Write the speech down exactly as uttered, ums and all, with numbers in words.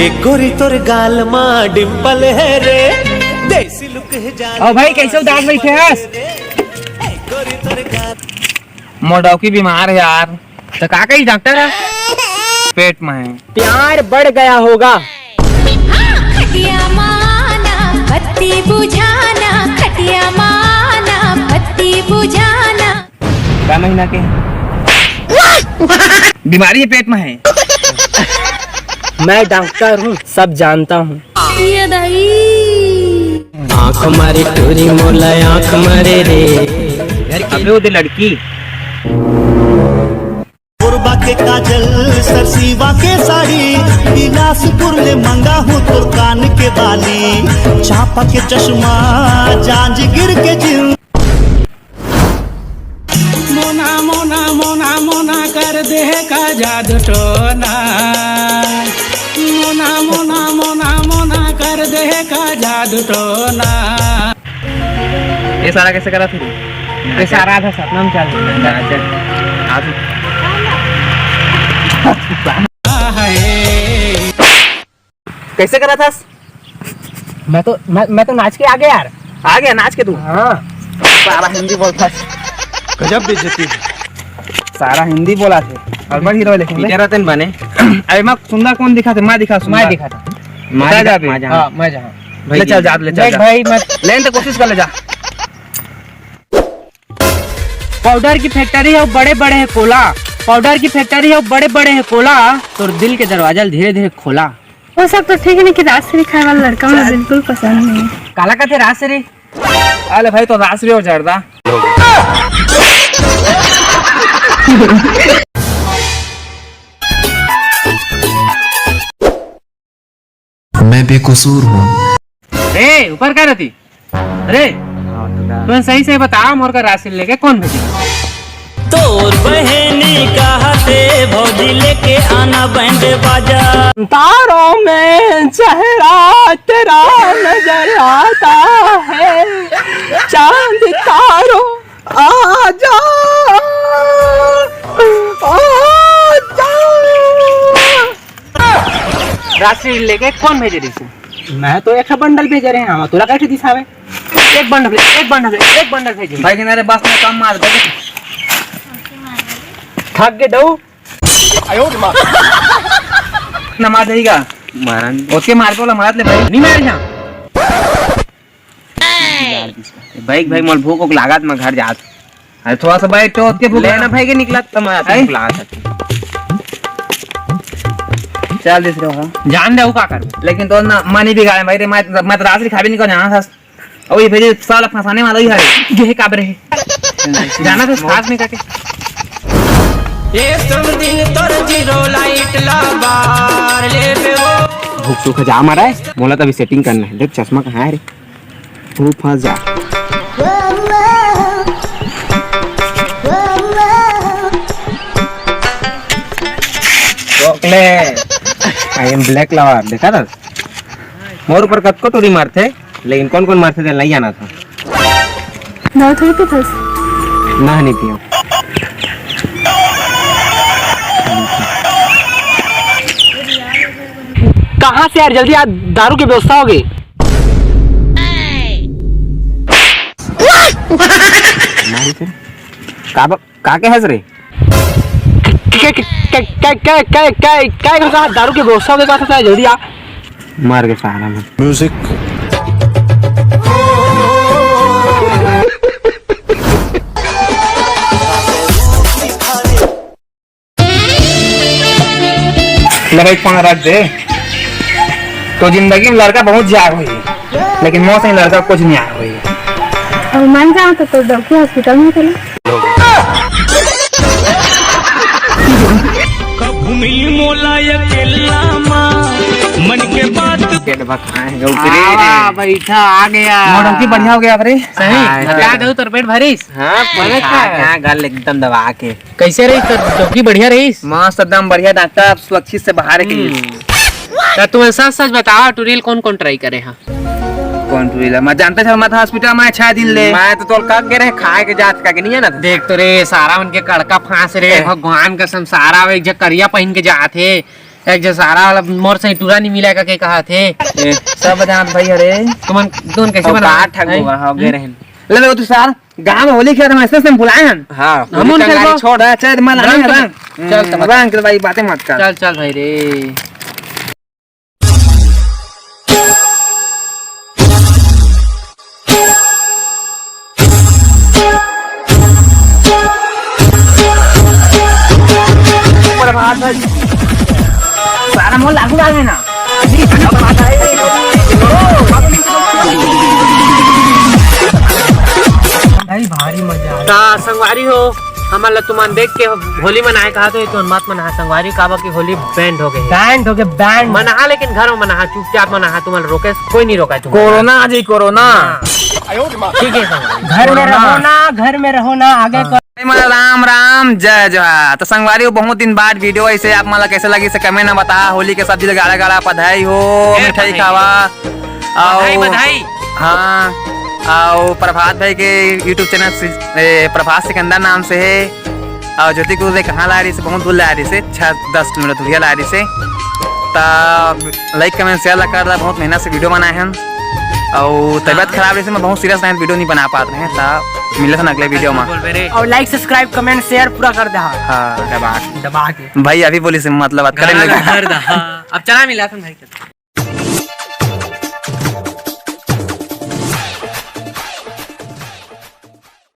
एक गोरी तोर गाल मा डिंपल है रे, देसी लुक है जान। ओ भाई, कैसे उदास बैठे हस? एक गोरी तोर गाल। मोर डौकी बीमार है यार। तो का कही डॉक्टर है? पेट में है। प्यार बढ़ गया होगा। खटिया माना, बत्ती बुझाना, खटिया माना, बत्ती बुझाना। का महीना के? बीमारी है, पेट में है। मैं डॉक्टर हूँ, सब जानता हूँ। ये दाई। आँख मारे टूरी मोला, आँख मारे रे। अबे वो दे लड़की। कोरबा के काजल, सरसीवा के साड़ी, बिलासपुर ले मंगा हूँ तोर कान के बाली, चांपा के चश्मा, जांजगीर के जिल। मोना, मोना, मोना, मोना कर दे का जादू टोना। मोना, मोना, मोना, मोना कर दे का जादू टोना। ये सारा कैसे करा फिर? ये सारा आधा सपना में चल रहा है। अच्छा, आप कैसे करा था? मैं तो, मैं, मैं तो नाच के आ गया यार। आ गया नाच के तू? हाँ। सारा हिंदी बोलता है। गजब बेइज्जती। सारा हिंदी बोला थे। और बड़ हीरो लेकिन बे। इधर आते न बने। अरे माँ सुंदर कौन दिखा थे? माँ दिखा सुंदर। माँ दिखा था। माँ बता दिखा, जा बे। माँ जहाँ। हाँ, मैं जहाँ। ले चल जा, ले चल देख जा। भाई, मैं लेने तो कोशिश कर ले जा। पाउडर की फैक्ट्री हो, बड़े बड़े है कोला। पाउडर की फैक्ट्री हो, बड़े बड़े है कोला। तोर दिल के दरवाजा धीरे धीरे खोला। वो सब तो ठीक है, लेकिन राजश्री खाए वाला लड़का मुझे बिल्कुल पसंद नहीं है। काला कथे राजश्री? अरे भाई, तो राजश्री हो जर्दा। मैं बेकसूर हूँ। ए, ऊपर का रहती? अरे, तुम सही से बता, मोर का राशि लेके कौन भेजे? तोर बहनी कहते भौजी लेके आना बैंड बाजा। तारों में चेहरा तेरा नजर आता है, चांद तारों आजा, आजा। राशि लेके कौन भेजे रहिस? मैं तो एक ठो बंडल भेजे रहे हंव, तोला कैसे दिसावे? एक बंडल, एक बंडल, एक बंडल भेजे। भाई किनारे बस में कम मार दे। थक गे डऊ। नमाज जाएगा। मारन। ओके मार को मार ले भाई। नहीं मार जा। भाई, भाई, मोल भूख उक लागत, मैं घर जात। अरे, थोड़ा सा बैठ तो, ओके, भूख लेना लगा। भाई के निकला, तो मैं आते हैं। निकला सकते। चल, दिस रहो। जान दे, वो का कर? लेकिन तो ना, मन ही बिगाड़े भाई रे, मैं, मैं तो रात से खा भी नहीं कर जाना था। और ये भेजे साला फंसाने वाला ही है। ये काबरे है। जाना था साथ में करके। ये समथिंग तोर जीरो लाइट ला बार ले पे वो। भूख चूखा जा मारा है, मोला तो अभी सेटिंग करना है। देख, चश्मा कहाँ है रे? तू फंस जा। रोक ले। I am black lover, देखा था? मोर ऊपर कतको टूरी मारथे, लेकिन कौन कौन मारथे, तेला नहीं जाना था। दारू थोड़ी पीथस। ना, नहीं पियो। कहाँ से यार, जल्दी आ, दारू की व्यवस्था हो गई। मारी से? का ब-, का के हंस रे? के, के, के, के, के, के, के, के, के, का दारू के व्यवस्था हो गई, का था, जल्दी आ। मार के सारा में। म्यूजिक। ले भाई, फोन रख दे। तो जिंदगी में लड़का बहुत जाग हुई, लेकिन मौत से लड़का कुछ नहीं आग हुई। अब मान जाओ तो, तो डॉक्टर हॉस्पिटल में चलो। कभू मिली मोला अकेला मा, मन के बात। पेट भर खाए हैं, ऊपरे। आ, बैठा, आ गया। मोर डौकी बढ़िया हो गया, अरे। सही? हाँ, बता हाँ। दो, तोर पेट भरिस? हाँ, मदद खा, कर। खा, गल एकदम दबा के। कैसे रही तोर डौकी, बढ़िया रहिस? मस्त, एकदम बढ़िया, डॉक्टर अब सुरक्षित से बाहर के लिए। हम्म। तो तुम सच सच बताओ, टूरी ल कौन कौन ट्राई करे हा? कौन टूरी ला? मैं जानता था, मैं तो हॉस्पिटल में छह दिन ले। मैं तो तोर का के रहे, खाए के जात का के नहीं है ना। देख तो रे, सारा उनके कड़का फांस रे, ए। भगवान कसम, सारा वो एक जग करिया पहन के जात हे। एक जे सारा वाला मोर से टूरा नहीं मिला का के कहा थे। ए, सब जान भाई, अरे। तुमन दोन कैसे अउ बना? का ठग हैं? होगा, हाँ, गे हम्म? रहेन। ले लो तू सार, गांव में होली खेलत हम, ऐसे से हम बुलाए हन। हाँ, हम होली उनके का गाड़ी को छोड़। हाँ, चल, मैं लाने रंग हन, तो रंग। चल, हम्म, तब। रंग के भाई, बातें मत कर। चल, चल भाई रे। प्रभात भाई, सारा मोर लागू आ गए ना। भाई, भारी मजा आ गया। ता संगवारी हो, हमन ला तुमन देख के होली मनाए कहा तो ये तुमन मत मनाहा संगवारी, काबर कि होली बैंड हो गए। बैंड हो गए, बैंड। मनाहा, लेकिन घर में मनाहा, चुपचाप मनाहा, तुमन रोके कोई नहीं रोका है तुमन। कोरोना आ जाई, कोरोना। हाँ। ठीक है संगवारी। घर में कोरोना। रहो ना, घर में रहो ना, आगे हाँ। कर। भाई मन ला राम राम, जय जोहार। तो संगवारी हो, बहुत दिन बाद वीडियो, ऐसे आप मन ला कैसे लगी से कमेंट में बता। होली के सब झन ला गाड़ा गाड़ा बधाई हो, ए, मिठाई बधाई। खावा। बधाई, आओ। बधाई। हाँ, आओ प्रभात भाई के YouTube चैनल से, ए, प्रभात सिकंदर नाम से है। और ज्योति कुल से कहाँ ला रही से, बहुत दूर ला रही से, छः दस किलोमीटर दूरिया ला रही से। ता लाइक कमेंट शेयर ला कर दा, बहुत मेहनत से वीडियो बनाए हैं। और तबीयत हाँ। खराब रही से मैं बहुत सीरियस रहे, वीडियो नहीं बना पात रहे। ता मिलत हन अगले वीडियो में। बोल बे रे। और लाइक, सब्सक्राइब, कमेंट, शेयर पूरा कर दे। हाँ। दबा के। दबा के। भाई अभी बोली से मतलब बात करें हाँ, लगे। कर दा, हाँ। अब चला मिला था भाई।